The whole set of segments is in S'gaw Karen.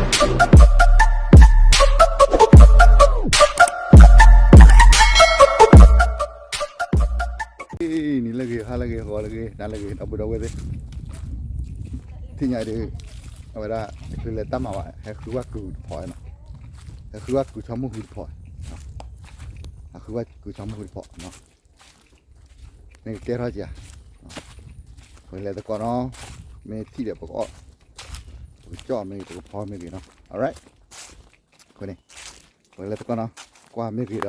နံၤလၢအဂ့ၤ ဟါလၢအဂ့ၤ ဂီၤလၢအဂ့ၤ နၤလၢအဂ့ၤ ဒီပုၢ်ဒီဝဲၢ်သ့ၣ်, ထံၣ်ညါဒီး အဝဲဒၣ် တချုးလဲၤတၢ်မၤဘၣ် ဟဲဃုဝဲကုၢ်တဖီနီၤ, ဟဲဃုဝဲကုၢ်ဆီမုၢ်ဃုတဖီ, ဟဲဃုဝဲကုၢ်ဆီမုၢ်ဃုတဖီနီၤ, မ့ၢ်ကကဲထီၣ်က့ၤဧါ, ပကလဲၤသကိးနီၤ, မ့ၢ်ထံၣ်ဒီးပကအီၣ်, ပကကၠီၣ်မ့ၢ်ဂ့ၤ ပကဖီမ့ၢ်ဂ့ၤနီၤ, alright, အဃိန့ၣ် ပကလဲၤသကိးနီၤ, ကွၢ်မ့ၢ်ဂ့ၤဒီး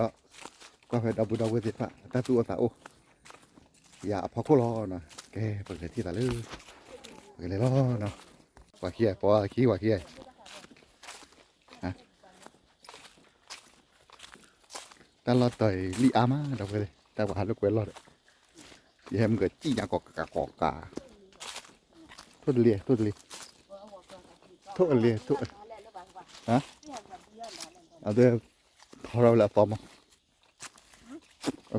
ကွၢ်ဖဲဒီပုၢ်ဒီဝဲၢ်သ့ၣ်တဖၣ် အတၢ်သူၣ်အိၣ်သးအိၣ် ယၤအဖီခိၣ်လီၤနီၤ, ကဲ ပကလဲၤထံၣ်သးလၢ, ပကလဲၤလီၤနီၤ, ပှၤခံဂၤ ပှၤခံ ပှၤခံဂၤ တၢ်လီၢ်တီၤအံၤလံၣ်အါမး ဒီပုၢ်ဝဲၢ်သ့ၣ်, တၢ်ပှၤဟးလိာ်ကွဲလီၢ်ဒီး, ယဟဲမုၢ်ကစံၣ်ညါကီးကးကီးကး, ထိၣ်တလ့ၤ ထိၣ်တလ့ၤ, ထိၣ်အလ့ၤ ထိၣ်, အဝဲထီထီၣ်ဝဲလၢအသီမး, အသ့ၣ်ဝဲဒၣ်ဆဲးထီၣ်ဝဲ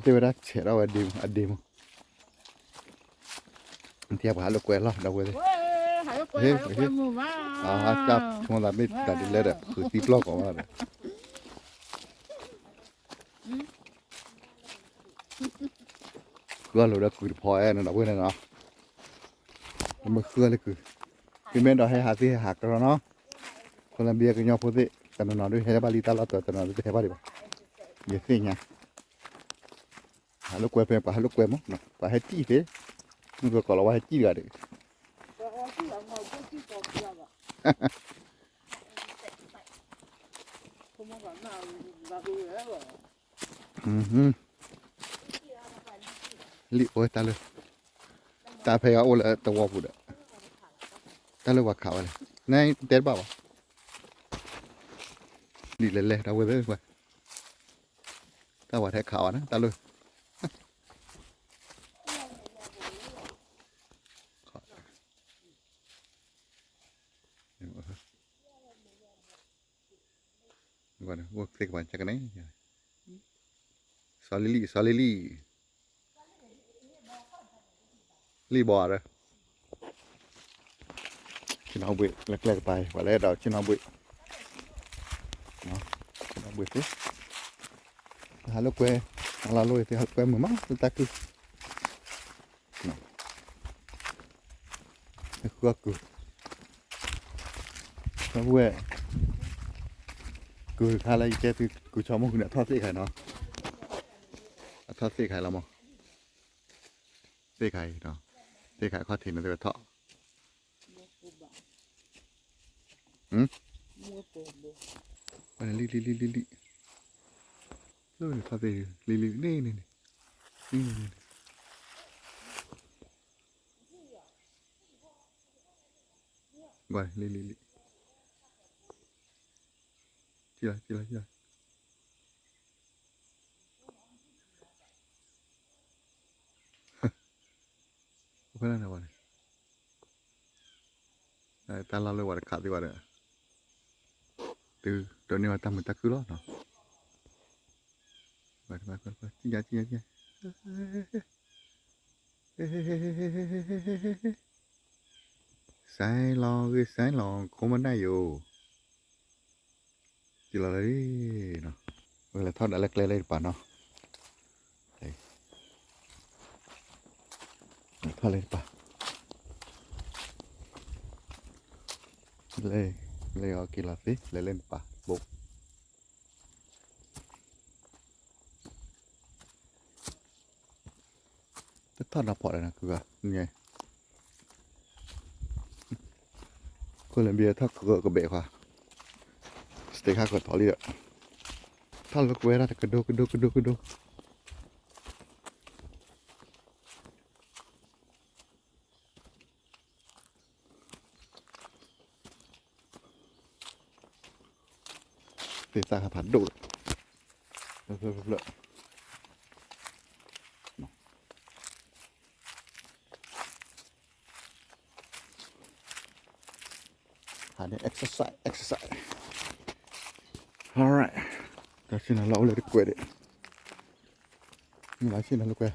ဒ့မး အဒ့မး, ထံၣ်ပှၤဟးလိာ်ကွဲလီၢ် ဒီပုၢ်ဝဲၢ်သ့ၣ်, ဟ့ၣ် ဟ့ၣ်, အတၢ်ဆိကမိၣ်သးမ့ၢ်တၢ်ဒ်လဲၣ်ဒီး ဃုသံပျီၢ်ကီးဝဲဒီး ဃုအီၣ်လိာ်ဒီးကုၢ်တဖီအဲၣ်နီၤ ဒီပုၢ်ဝဲၢ်န့ၣ်နီၤ, မ့ၢ်ဃုအီၣ်လၢကုၢ်, မ့မ့ၢ်ဒီးဟဲဟးသ့ဟဲဟးကရီနီၤ, ခိၣ်လဘံယါကညီဖိသ့ၣ် တနီၤနီၤဒ်ဟဲဘၣ်လံတၢ်လီၢ်တီၤ တနီၤဒ်တဟဲဘၣ်ဒံးဘၣ်, ယသ့ၣ်ညါ, ဟးလိာ်ကွဲဖဲ ပှၤဟးလိာ်ကွဲမး, ပှၤဟဲစံၣ်သ့, မုၢ်ကီးလီၤဝဲဟဲစံၣ်တဂၤဒီး လံၣ်အိၣ်တၢ်လၢ, တၢ်ဖဲအံၤအိၣ်လၢတဝီပူၤဒီး, တၢ်လၢပှၤခးဝဲလဲၣ်, နတဲတဘၣ်ဘၣ်, လံၣ်လဲၤလဲၤဒီပုၢ်ဝဲၢ်သ့ၣ်, တၢ်ပှၤထဲခးဝဲန့ၣ် တၢ်လၢ အိၣ်သ့ၣ်ကပၤကကနဲၣ်, စီၤလံလံ စီၤလံလံ, လံဘီဒီး, ဆ့ၣ်နီၤဘှံး လၢကျဲကပၤအံၤ ပှၤလၢအဲၣ်ဒိးဆ့ၣ်နီၤဘှံး, ဆ့ၣ်နီၤဘှံးသ့, ဟးလိာ်ကွဲ, ဟးလီၤလိာ်သ့ ဟးလိာ်ကွဲမုာ်မး လၢတၢ်ကုၢ် ဃုအီၣ်ကုၢ်, ဒီပုၢ်ဝဲၢ်, ကုၢ်တခါလၢယကဲသုကုၢ်ဆီမိၢ်ဃုန့ၣ် အထီၣ်သ့ၣ်ခါအံၤနီၤ, အထီၣ်သ့ၣ်ခါအံၤလီၤမး, သ့ၣ်ခါအံၤနီၤ, သ့ၣ်ခါအခီၣ်ထံးန့ၣ် သ့ၣ်ဝဲထီၣ်, လံလံလံလံလံ, လၢန့ၣ်ထီၣ်သ့ၣ် လံလံန့ၣ်န့ၣ်န့ၣ်, ကွၢ်လံလံလံ, ထံၣ်လီၤထံၣ်လီၤထံၣ်လီၤ, အိၣ်ဖဲလဲၣ်န့ၣ်ဝဲန့ၣ်, တၢ်လီၢ်လၢပှၤတခးသ့ဘၣ်ဒီး, တုၤဒိးန့ၢ်ဝဲတၢ်မုာ်တၢ်ခုၣ်လီၤနီၤ, သ့ၣ်ညါသ့ၣ်ညါသ့ၣ်ညါ, စဲလီၤဂ့ၤစဲလီၤ ခိၣ်မနၢ်ယိၤ, စံၣ်လီၤလၢ, ပကလဲၤထီၣ်ဒၣ်လၢကျဲလၢတပၤနီၤ, လဲၤထီၣ်လၢတပၤ, လဲၤ, လဲၤအီၤက့ၤလီၤသ့ လဲၤလၢတပၤ ဘိ တထီၣ်နီၤဖီၣ်ဒီးနၤ ကုၢ်ဂၤ, ခိၣ်လဘံယါထီၣ်ကဘဲးခွါ, စတ့ခါကထီၣ်လံဒီး, ထီၣ်လၢကွဲဒၣ်တကဒိကဒိကဒိကဒိ သ့ၣ်သၣ်ဟးဖးဒိၣ်လီၤ, ဖျၢၣ်ဖျၢၣ်ဖျၢၣ်, ဟးန့ၣ် exercise exercise, alright, တၢ်ဆ့ၣ်နီၤလၢအိၣ်လၢတကွဲးဒီး, မ့ၢ်လၢဆ့ၣ်နီၤလၢကွဲး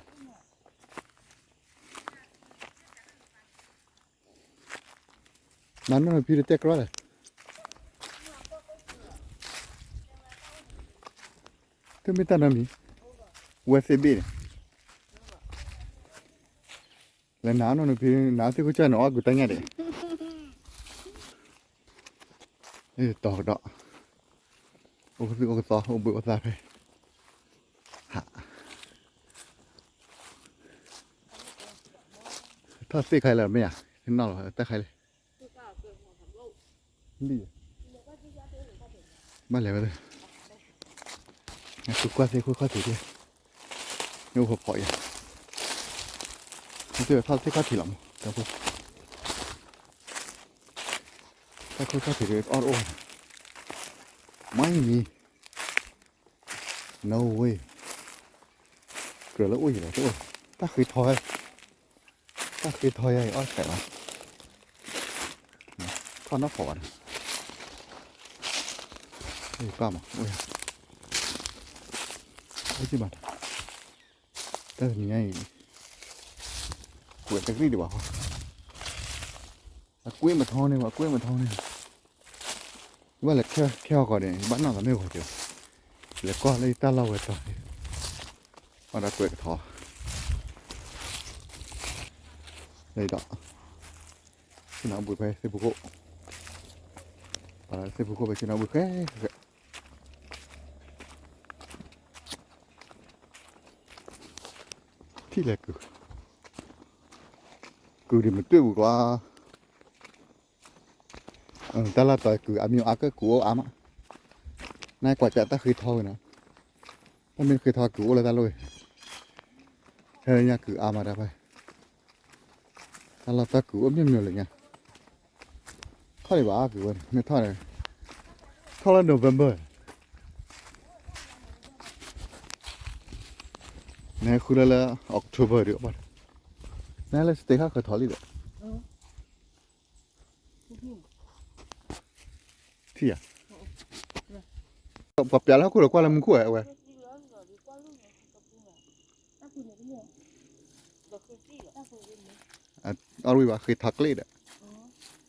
နနီၢ်ဖံတတဲကြီလဲၣ်, တမ့ၢ်တၢ်နီတမံၤ, ဝဲသ့ၣ်ဘ့ၣ်န့ၣ်, လဲၤနၤနီၢ်နဖံ နၤသ့ၣ်ခိၣ်ကၢ်န့ၣ် အီၣ်ကူတၢ်ညၣ်ဒဲး, တီၤကဒီး, အိၣ်ကသုၣ်အိၣ်ကသီ အိၣ်ဘှံးအိၣ်သါဖဲ, ဟး, ထီၣ်သ့ၣ်ခါလၢမ့ၢ်ဧါ, နီၢ်လီၤတၢ်ခါလံ လံ, ဘၣ်လဲၤဝဲ, နသူကွၢ်သ့ၣ်ခိၣ်ခီၣ်ထံးသ့ၣ်, နအိၣ်ဖီဖီအံၤ, နသ့ၣ်ထီၣ်သ့ၣ်ခီၣ်ထံးလီၤမး, တၢ်ခိၣ်ခီၣ်ထံးအီၣ်တအိၣ်, မ့ၢ်မံၤ, no way, ကြၢးလၢအိၣ်ယံၤလီၤ, တအိၣ်, တၢ်ဃ့ထီ, တၢ်ဃ့ထီယၤအံၤအီၣ်တခါလီၤ, ထီၣ်နီၢ်ဖီဘၣ်န့ၣ်, ပၢ်မး, အိၣ်ကံၣ်ဘၣ်, တၢ်တနံၤညါအံၤ, ကွဲးတကရံၣ်ဒံးဘၣ်ဃီ, အကွ့မထီန့ၣ် အကွ့မထီန့ၣ်, ဘၣ်လဲၤခဲအီၤကီးန့ၣ် ဘၣ်နီၢ်သးမ့ၢ်ဂီၤက့ၤ, လဲၤကွၢ်လၢတၢ်လီၢ်ဝဲတီၤ, အီၣ်ဒၣ်ကွဲးကထီ, လၢဒီး, ဆ့ၣ်နီၤဘှံးခွဲသ့ၣ်ဖူခိၣ်, ပှၤလၢသ့ၣ်ဖူခိၣ်ဖဲဆ့ၣ်နီၤဘှံးခွဲ, ထံၣ်လဲၤကုၤ, ကုၤဒံးမ့ၢ်တွ့ၢ်ပူၤကွၢ်, တၢ်လီၢ်တီၤကုၤအါမံၤအါကၢၣ်ကုၤအိၣ်အါမး, နကွၢ်ကၢ်တၢ်ဃ့ထီဝဲနီၤ, တၢ်မ့ၢ်ဃ့ထီကုၤအိၣ်လၢတၢ်လီၢ်ဝဲ, ဟဲညါကုၤအါမးတၢ်ဖဲ, တၢ်လီၢ်တီၤကုၤအိၣ်မ့ၢ်မ့ၢ်လၢညါ, ထီၣ်ဒံးဘၣ်ကုၤဝဲန့ၣ် မ့ၢ်ထီၣ်န့ၣ်, ထီၣ်လၢ November, နဟဲဃုလၢလၢ October ဒံး, နဟဲလၢ state ခါဃၢၤထီၣ်လံဒီး, ထံၣ်ဧါ, ပှၤပျးလၢဟီၣ်ခိၣ်ဒီးကွၢ်လၢမူခိၣ်ဝဲ, အီၣ်ဝံၤဘၣ်ဃ့ထီကျ့ဒီး, တ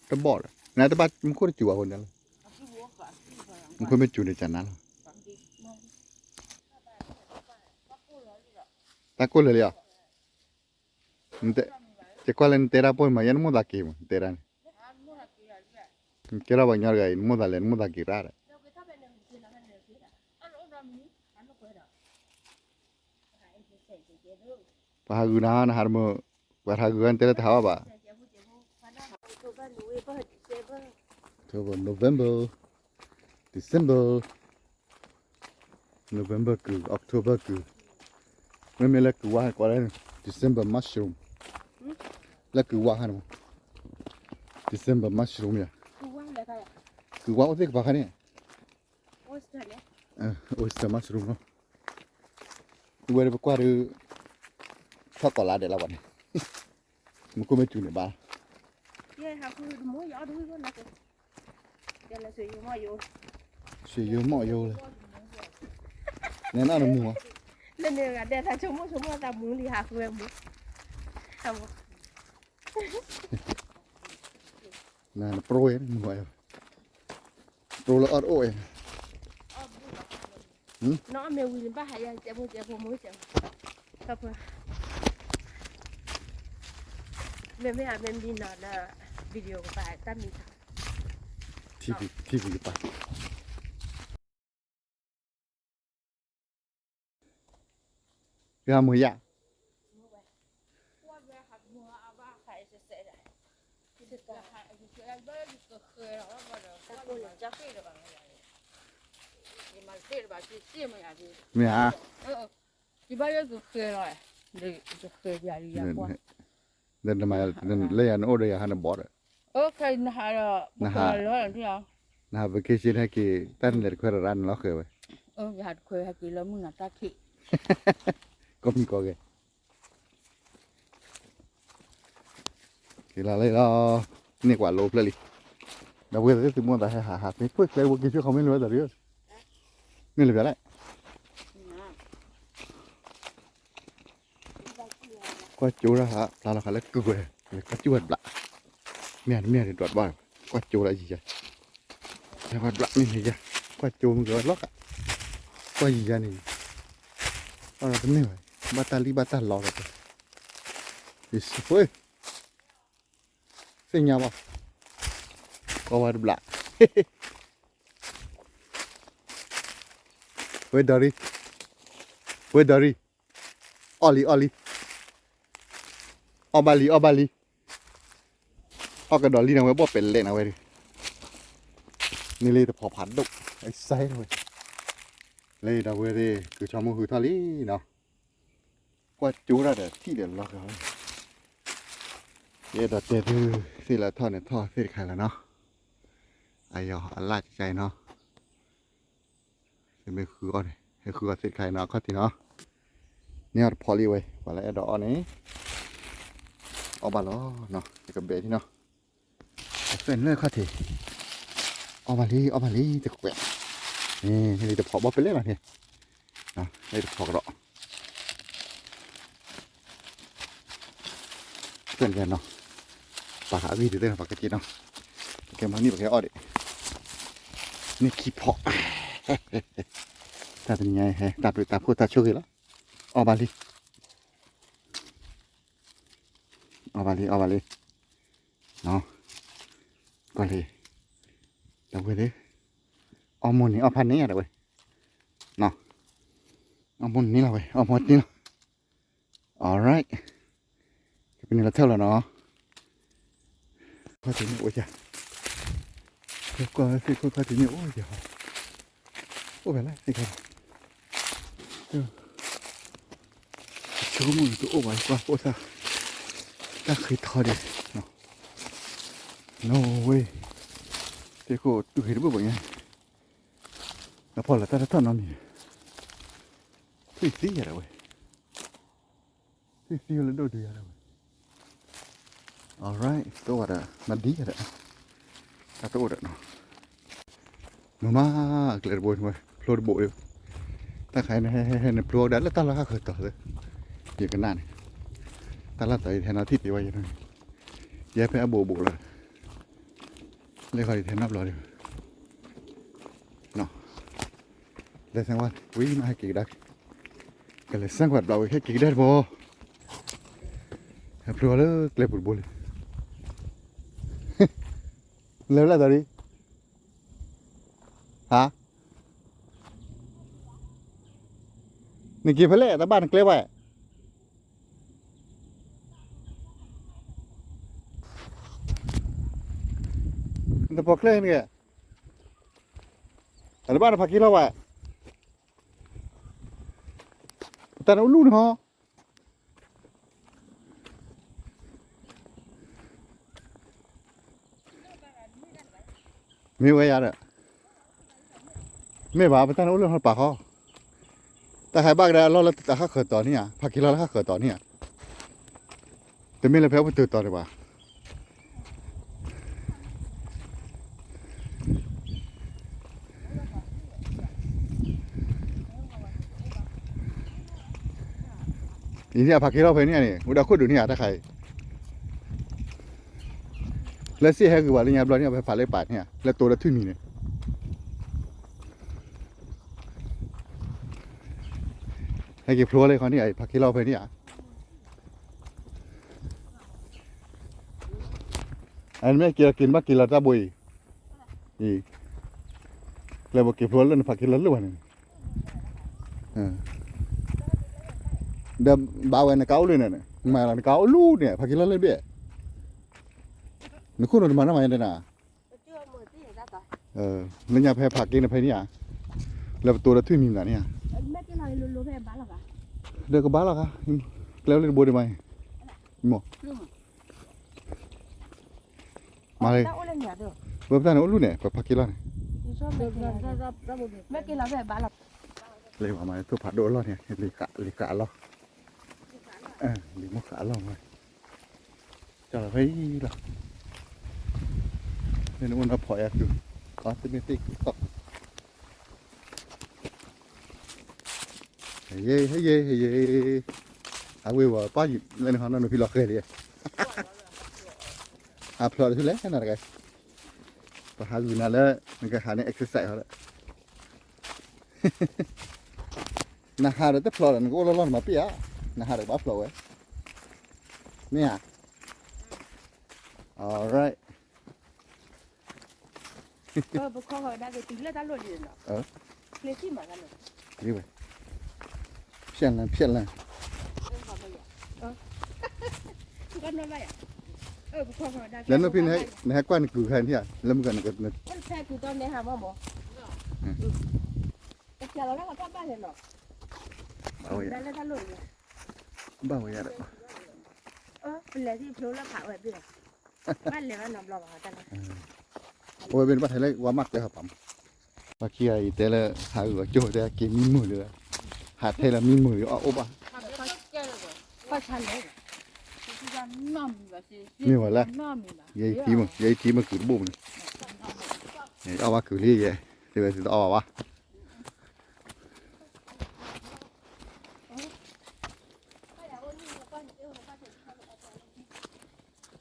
ဘီၣ်ဒီး နတဘၣ်မူခိၣ်တစူၤဘၣ်အဃိန့ၣ်လီၤ, မူခိၣ်မ့ၢ်စူၤန့ၣ်ကနါလီၤ, တၢ်ကိၢ်လၢာ်လံဧါ, ယကွၢ်လၢနတဲတၢ်ပိၢ်မး ယဲနမိၣ်သးက့ၤမး နတဲတၢ်န့ၣ်, နကဲထီၣ်ပှၤကညီတဂၤအံၤ နမိၣ်သးလဲၤ နမိၣ်သးက့ၤရၣ်ဒီး ပှၤဟးဂုာ်နၤ နဟးတမုာ်, ပှၤဟးဂုာ်နၤတဲလၢတဟးဘၣ်ဘၣ်, October, November, December, November ကုၤ October ကုၤ, မ့မ့ၢ်လၢကုၤဝါဟဲကိးလၢ December mushroom, လၢကုၤဝါဟဲန့ၣ်မး December mushroom ယၤ, ကုၤဝါအိၣ်သ့ၣ်ကပၤခါန့ၣ် oyster mushroom လီၤ, ဝဲဒၣ်ပကွၢ်ဒုး ထီၣ်ကီးလါဒဲးလီၤဘၣ်န့ၣ်, မူခိၣ်မ့ၢ်စူၤန့ၣ်ဘၣ်, ဆွေယိုမော့ယို, နနၢ်နမူၤ, လၢန့ၣ်ဂၤဒဲး သးဆိကမိၣ်ဆိကမိၣ်သးမူၤလံ ဟးဃုဝဲမူၤ, နပျိဝဲ, ပျိလၢအီၣ်တအိၣ်ဝဲ, နီၢ်အီၣ်မ့ၢ်ဝံၤန့ၣ် ဘၣ်ဟးယၤ ကဲဖိကဲဖိမူၤကဲ, မ့မ့ၢ်အမ့ၢ်မံနီၤလၢ video ကပၤတၢ်မံၤ, TV ကပၤ ကဟးမုာ်ယၤ, မ့ၢ်ဧါ, လၢယၤနအိၣ်ဒီးယၤဟးနဘီဒီး, နဟး vacation ဟဲက့ၤ တၢ်နလဲၤတခွဲရၤရၤန့ၣ်လီၤဃဲၤဝဲ, ကီၢ်မံၤကီၢ်ဂဲၤ က့ၤလီၤလၢလီၤ, န့ၢ်ကွၢ်လိဖျၢၣ်လံ, ဒီးဝဲသ့ၣ်သုးမီၢ်သးဟဲဟးဟး မ့ၢ်ကွၢ်ကျဲဝဲက့ၤဆူခီမ့ၢ်လၢဝဲသးရံၣ်, မ့ၢ်လၢပျၢ်လဲၣ်, ကွၢ်ကၠိတၢ်ဟး ဖျါလီၤဃာ်လၢကုၢ်ဝဲ, ကွၢ်ကၠိဝဲတဘျး, မ့ၢ်မ့ၢ်တဒွးတဘၣ်, ကွၢ်ကၠိလၢယံၤယၤ, ကွၢ်ဘျးမ့ၢ်မ့ၢ်ယၤ, ကွၢ်ကၠိမုၢ်ကလီၤဃာ်, ကွၢ်ယံၤယၤန့ၣ် အီၣ်ဒီးတမ့ၢ်ဘၣ်, ဘၣ်တၢ်လံၣ်ဘၣ်တၢ်လီဒီး, ယစ့ၢ်, သ့ၣ်ညါဘၣ်, ကီဝါတဘျး, ဝဲဒီးရံ, ဝဲဒီးရံ, အီၣ်လံ အီၣ်လံ, အီၣ်ဘၣ်လံ အီၣ်ဘၣ်လံ, အီၣ်ကဒီးလံနဝဲ ဘီၣ်ပဲာ်လဲၣ်နဝဲ, န့ၣ်လၢတဖိးဖးဒိၣ်, အစဲဝဲ, လၢဒီပုၢ်ဝဲၢ်သ့ၣ် ကုၤဆီမိၢ်ဟုထီၣ်လံနီၤ, ကွၢ်ကၠိဒၣ်ဒီးထံၣ်ဒီးလီၤကီ, ယအဲၣ်ဒိးတဲသုသ့ၣ်လၢထီၣ်န့ၣ်ထီၣ်သ့ၣ်တခါလီၤနီၤ, အယီၤအလၣ်ကကါအံၤနီၤ မ့ၢ်ဃုအီၣ်န့ၣ် ဟဲဃုအီၣ်သ့ၣ်တခါအံၤနီၤ အခီၣ်ထံးနီၤ, န့ၢ်အီၣ်တဖိးလံဝဲ ပှၤလၢအဲၣ်ဒိးအီၣ်န့ၣ် အီၣ်ဘၣ်လီၤနီၤ ယကဘဲထံနီၤ, တဖျၢၣ်န့ၣ်လၢအခီၣ်ထံး, အီၣ်ဘၣ်လံ အီၣ်ဘၣ်လံ တကွဲး, န့ၣ်လံတဖိးဘီၣ်ပဲာ်လဲၣ်လီၤန့ၣ်, လၢတဖိးကဒီး ဖဲန့ၣ်နီၤ, ပာ်ဃာ်အဂံၢ်တသ့နီၤ ပှၤကက့ၤနီၤ, ပကဲမၤန့ၢ်ပကဲအီၣ်ဒံး, န့ၢ်ခံဖီး, တၢ်တနံၤညါဟဲ တၢ်ဘျုးတၢ်ဖှိၣ်တၢ်ဆိၣ်ဂ့ၤလီၤ, အီၣ်ဘၣ်လံ, အီၣ်ဘၣ်လံ အီၣ်ဘၣ်လံ, ကွၢ်လံ, ဒီပုၢ်ဝဲၢ်သ့ၣ်, အီၣ်မိၢ်န့ၣ်အီၣ်ဖးန့ၣ်ယါဒီးဝဲ, အီၣ်မိၢ်န့ၣ်လီၤဝဲ အီၣ်မိၢ်န့ၣ်လီၤ, alright, ကပန့ၣ်လီၤထဲလီၤနီၤ, ခီၣ်ထံးန့ၣ်အိၣ်ယါ, ကွၢ်ဝဲသ့ၣ်ခိၣ်ခီၣ်ထံးန့ၣ်အိၣ်ယါ, အိၣ်ဖဲလဲၣ်သ့ၣ်ခါ, ဆိကမိၣ်န့ၣ်တအိၣ်ဘၣ် ကွၢ်အိၣ်တၢ်, တၢ်ဃ့ထီဒံး, no way, သ့ၣ်ခိၣ်တူၢ်ဃ့တဘၣ်ဘၣ်ညါ, အဖီလာ်တၢ်တထီၣ်နီတမံၤ, ထွံၣ်သံယါဒီးဝဲ, ထွံၣ်သံဝဲလၢဒိၣ်ဒုးယါဒီးဝဲ, alright တအိၣ်ဘၣ်ဒီး မၤဒံးယါဒီး, တၢ်တအိၣ်ဒီးနီၤ မုာ်မး အကျဲတဘိန့ၣ်ဝဲ ဖျိတဘိလၢ, တၢ်ခါအံၤန့ၣ် ဟဲဟဲဟဲန့ၣ် ဖျိကဒါလၢတၢ်လီၢ်ဟးဃၢၤတီၤလၢ, ယကနၣ်န့ၣ်, တၢ်လီၢ်တီၤအံၤဟဲနီၤထံၣ်တ့ၢ်ဝဲယဲ, ယဲဖဲအဘိးဘိးလီၤ, လၢခီဒံးဟဲနီတဘျီဒံး, လဲၤစဲဝါ ဝံၤမးဟဲက့ၤကဒါ, ကလဲၤစဲကွၢ်တဘျီဝံၤဟဲက့ၤကဒါတဘိ, ဟဲဖျိလၢကျဲပူၤတဘိလံ, လဲၤဝဲလၢတီၤလံ ဟါ, နက့ၤဖဲလဲၣ် တဘၣ်နကျဲဝဲ, နတပိာ်ကျဲန့ၣ်, တဘၣ်နဖးက့ၤလီၤဝဲ, ပတၢ်န့ၣ်အိၣ်လူၢ်န့ၣ်ဟီ မ့ၢ်ဝဲယၤဒီး, မ့ၢ်ဘၣ် ပတၢ်န့ၣ်အိၣ်လၢဟီတပၤဃီ, တၢ်ဟဲဘၣ်ကဒါအလီၢ်လၢတၢ်ဟးဃၢၤတီၤန့ၣ်ဧါ, ဖးက့ၤလီၤလၢဟးဃၢၤတီၤန့ၣ်ဧါ, တမ့ၢ်လၢဖဲအိၣ်ပတုာ်တီၤဒံးဘၣ်. အံၤန့ၣ် အဖးက့ၤထီၣ်ဖဲန့ၣ်ဧါန့ၣ် အိၣ်ဒီးခိၣ်ဒုးန့ၣ်ဧါ တၢ်ခါအံၤ, လၢစ့ၢ်ဟဲဂုာ်ဘၣ်လၢညါဘျီန့ၣ် အဖဲဖးလၢပာ်န့ၣ်ဧါ လၢတိၤလၢထွံၣ်မံၤန့ၣ်, ဟဲက့ၤဖျိလၢခီန့ၣ်ဧါ ဖးက့ၤထီၣ်ဖဲန့ၣ်ဧါ. အမ့ၢ်က့ၤလီၤက့ၤနဘၣ်က့ၤလီၤတၢ်ဘိအံၤ, အံၤ, ကျဲဘိက့ၤဖျိလၢနဖးက့ၤလီၤလၢဘၣ်န့ၣ်, ဒီးဘၣ်ဝဲနကါအိၣ်လၢန့ၣ်, မၤလီၤနကါအိၣ်လူၤန့ၣ် ဖးက့ၤလီၤလၢဘ့ၣ်, နခိၣ်နတမၤနီၣ်မၤယါဒဲနၤ, လၢညါဖဲဖးက့ၤန့ၣ်ဖဲန့ၣ်ဧါ, လၢပတိၤဒီးထွံၣ်မံၤမနုၤန့ၣ်ဧါ, ဒီးကဘၣ်လီၤဂၤ, ကျဲအိၣ်လၢတဘိဒံးမးအံၤ, မ့ၢ် မၤလၢ, ဝဲပတၢ်န့ၣ်အိၣ်လူၤန့ၣ် ပဖးက့ၤလီၤန့ၣ်, လၢမၤမၤထိၣ်ဖးဒိၣ်အလီၢ်န့ၣ် လံာ်ဃာ်အလီၢ်, လံာ်မိၢ်ဃာ်အလီၢ်မး, ကၢ်လီၤဖဲအံၤလီၤ, လၢနအိၣ်နီၢ်ဖီၣ်အံၤကု, အီၣ်တမ့ၢ်သ့ၣ်ကီၢ် ဟဲယဲ ဟဲယဲ ဟဲယဲ, အဝဲဝဲပၢ်ယံၤလၢနဟီနီၢ်နဖံလီၤဃဲၤလံ, အဖျိးတဆူလဲၣ်နတဂၤ, ပဟးဂုာ်နၤလၢ နကဟးန့ၣ် exercise ဟီဒီး နဟးဒီးတဖျိးဒီး နကအိၣ်လီၢ်လီၢ်န့ၣ်မၤပ့ၢ်ဧါ, နဟးဒီးကဘၣ်ဖျိးဝဲ, မ့ၢ်ဧါ, alright, ပခီဃီဒၣ်က့ၤတုၤလၢတၢ်လိၣ်လံလီၤ, ကျ့သံၣ်မၤတၢ်လိၣ်, ဖျဲၣ်လၢ ဖျဲၣ်လၢ, လၢနီၢ်ဖံ နဟဲကွၢ်နကုၤခါန့ၣ်ဧါ, လၢမုၢ်ကနၢ်, ဖဲကုၤတီနဲဟးမးမး, ဘၣ်ဝဲယၤဒီး, ပလဲၤသံၣ်ဖျိလၢဖးဝဲဘ့ၣ်လီၤ, ဘၣ်လဲၤဘၣ်နီတဘျီဘၣ်, အဝဲဘ့ၣ်န့ၣ်ဘၣ်ထဲလၢဝါမၢ်တဲဟးပာ်မး, ဘၣ်ခံဂၤအံၤတဲလၢဟးဂုာ်အကၠိတဲက့ၤမံမုာ်လၢ, ဟးထဲလၢမံမုာ်အီၣ်အိၣ်ဘၣ်, မ့ၢ်ဝဲလၢ, ယဲယထံမ့ၢ်, ယဲယထံမ့ၢ်ကုၤတဘိၣ်မးန့ၣ်, ယအီၣ်ဘၣ်ကုၤလံယဲ, သ့ဝဲသ့တအီၣ်ဘၣ်ဘၣ်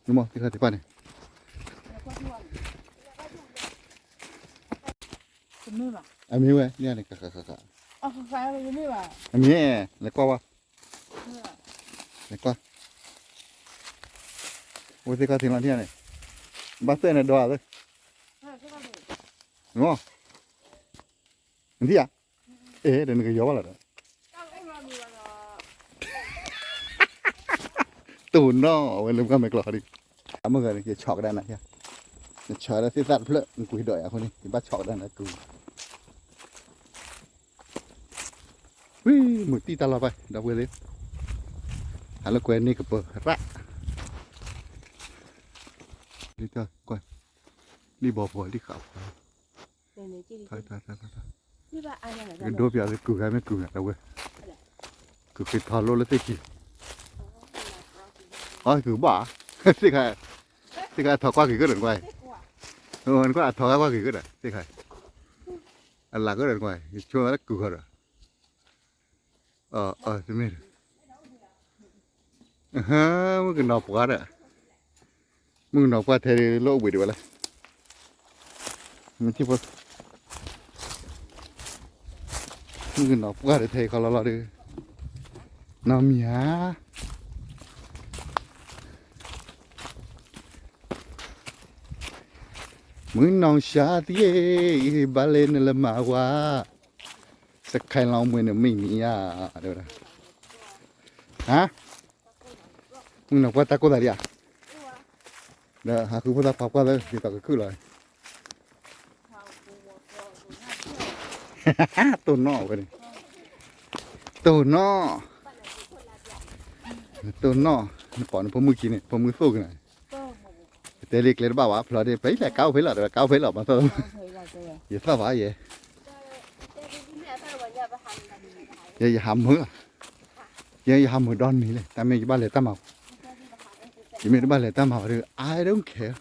နမ့ၢ်သ့ၣ်ခါသ့ၣ်ပၣ်န့ၣ်, အမ့ၢ်ဝဲန့ၣ်န့ၣ်, အမ့ၢ်, လဲၤကွၢ်ဝဲ, လဲၤကွၢ်, အိၣ်သ့ၣ်ခါသ့ၣ်လီၤန့ၣ်, ဘၣ်သ့ၣ်န့ၣ်ဒီး, နထံၣ်ဧါ, အဲ ဒီးနကယီၤဘၣ်လီၤဒီး, တိၢ်နီၣ်ဝဲလၢပှၢ်မဲာ်ကျိၤဟီဒ်, အမုၢ်ဂၤန့ၣ် ယဆီၣ်ကဒါနၤ, နဆီၣ်ဒီးသ့ၣ်သၣ်တဖျၢၣ် နကွံာ်ဒီးယၤအဃိန့ၣ် ယဘၣ်ဆီၣ်ကဒါနၤကုၤ, ဝံၤ မုၢ်တံၢ်တၢ်လီၤဘၣ် ဒီပုၢ်ဝဲၢ်သ့ၣ်, ဟးလၢကွဲၤန့ၣ်ကပၢၤရၣ်, လံၣ်ဘီဖိလံၣ်ဃးဖိ ကဒိပၠးလၢကုၤဂၤမ့ၢ်ကုၤဂၤတဝဲ, ကုၤက့ၤထီၣ်လိလၢသ့ၣ်ခံ, အကုၤဘၣ်, သ့ၣ်ခါ, သ့ၣ်ခါအထီၣ်ကွၢ်က့ၤကဒီးနကွၢ်, နကွၢ်အထီၣ်ကွၢ်က့ၤကဒီးသ့ၣ်ခါ, အလၢကဒီးနကွၢ် ယဆိကမိၣ်လၢကုၤဃီဒီး, တမ့ၢ်ဒီး မုၣ်ကနီၤပှၢ်ဒီး, မုၣ်ကနီၤပှၢ်ထဲလၢအိၣ်ဘှံးဒံးဝဲလဲၣ်, မုၣ်ကနီၤပှၢ်ဒီး ထဲခီလီၤလီၤဒီး, နီၢ်မံၤဧါ, မုၣ်ကနီၤရှါသံဧၢ, ဘၣ်လဲၣ်နလၢမၤဝါ, စခါလီၤမွဲနမံၤမံၤဧါ, တဲဝဲဒၣ်, ဟါ မုၣ်ကနီၤပှၢ်တၢ်ကိၢ်သးဒံးဧါ, ဒီးဟးဃုဖိသၣ်ခွါပှၢ်သၢ ဒ်သိးကခုၣ်လီၤ, တိၢ်နီၣ်ဝဲန့ၣ်, တိၢ်နီၣ်, တိၢ်နီၣ်, နကိးနဖိမုၣ်ခံန့ၣ် ဖိမုၣ်သိၣ်ကနၤ, တဲလံကျဲတဘၣ်ဘၣ် ဖျီဒ် ဖဲလဲၣ်ကါအိၣ်ဖဲလီၤ တဲဝဲကါအိၣ်ဖဲလီၤ မၤသီ, ယသီၣ်ဘၣ်ယဲ ယဲယဟးမုာ်လီၤ, ယဲယဟးမုာ်ဒီနံၤလဲၣ် တၢ်မ့ၢ်ယဘၣ်လဲၤတၢ်မၤ, ယမ့ၢ်တဘၣ်လဲၤတၢ်မၤဘၣ်ဒီး I don't care,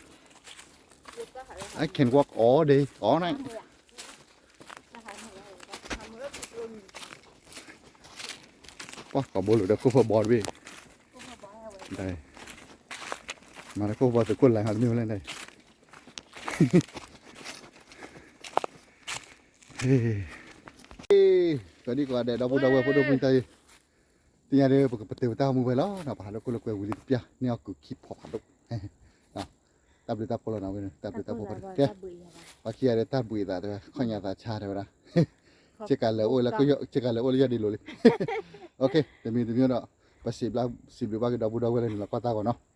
I can walk all day, all night, ပှၤကိးဘိလိာ်ဒီးခိၣ်ဖၢဘီတဘ့ၣ်, မၤဒီးခိၣ်ဖၢဘီသုးခိၣ်လါဟီတမ့ၢ်ဝဲလဲၣ်, ကဒံကီးဒဲး ဒီပုၢ်ဒီဝဲၢ်ဖိဒိၣ်မုၢ်တၢ်အံၤ, သ့ၣ်ညါဒီး ပကပတုာ်ပတၢ်အိၣ်မူဝဲလီၤနီၤ, ပဟးလၢခိၣ်လၢကွဲၤဝံၤလံတပျၢ် န့ၢ်အီၣ်ကုၤခံဖီဖးဒိၣ်, တၢ်ဘျုးတၢ်ဖှိၣ်လီၤနီၤ, ဝဲန့ၣ် တၢ်ဘျုးတၢ်ဖှိၣ်ဖးဒိၣ်, ကဲ, ပှၤခံဂၤဒီးတၢ်ဘှံးအသးတဲဝဲ ခီၣ်ညါသးဆါတဲဝဲဒၣ်, ဆ့ကၤလၢာ်အိၣ်လၢ ဆ့ကၤလၢာ်အိၣ်လၢယၤဒ့လိၤလံ, တမံၤတမံၤဒီး ပစံးဘျုးဘၣ်က့ၤဒီပုၢ်ဒီဝဲၢ်လၢနလီၤကွၢ်တၢ်ဂီၤနီၤ,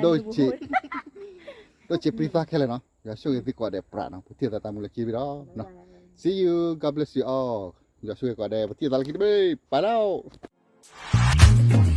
ဒိၣ်ဆံး ဒိၣ်ဆံးပြံသးခဲလၢာ်နီၤ, ယွၤဆိၣ်ဂ့ၤသုကိးဂၤဒဲးပြးနီၤ, ပထံၣ်သးတၢ်မူလၢခံတဘ့ၣ်ဒီး, See you, God bless you all, ယွၤဆိၣ်ဂ့ၤကိးဂၤဒဲး ပထံၣ်သးလၢခံတဘ့ၣ် ပာ်လီၤ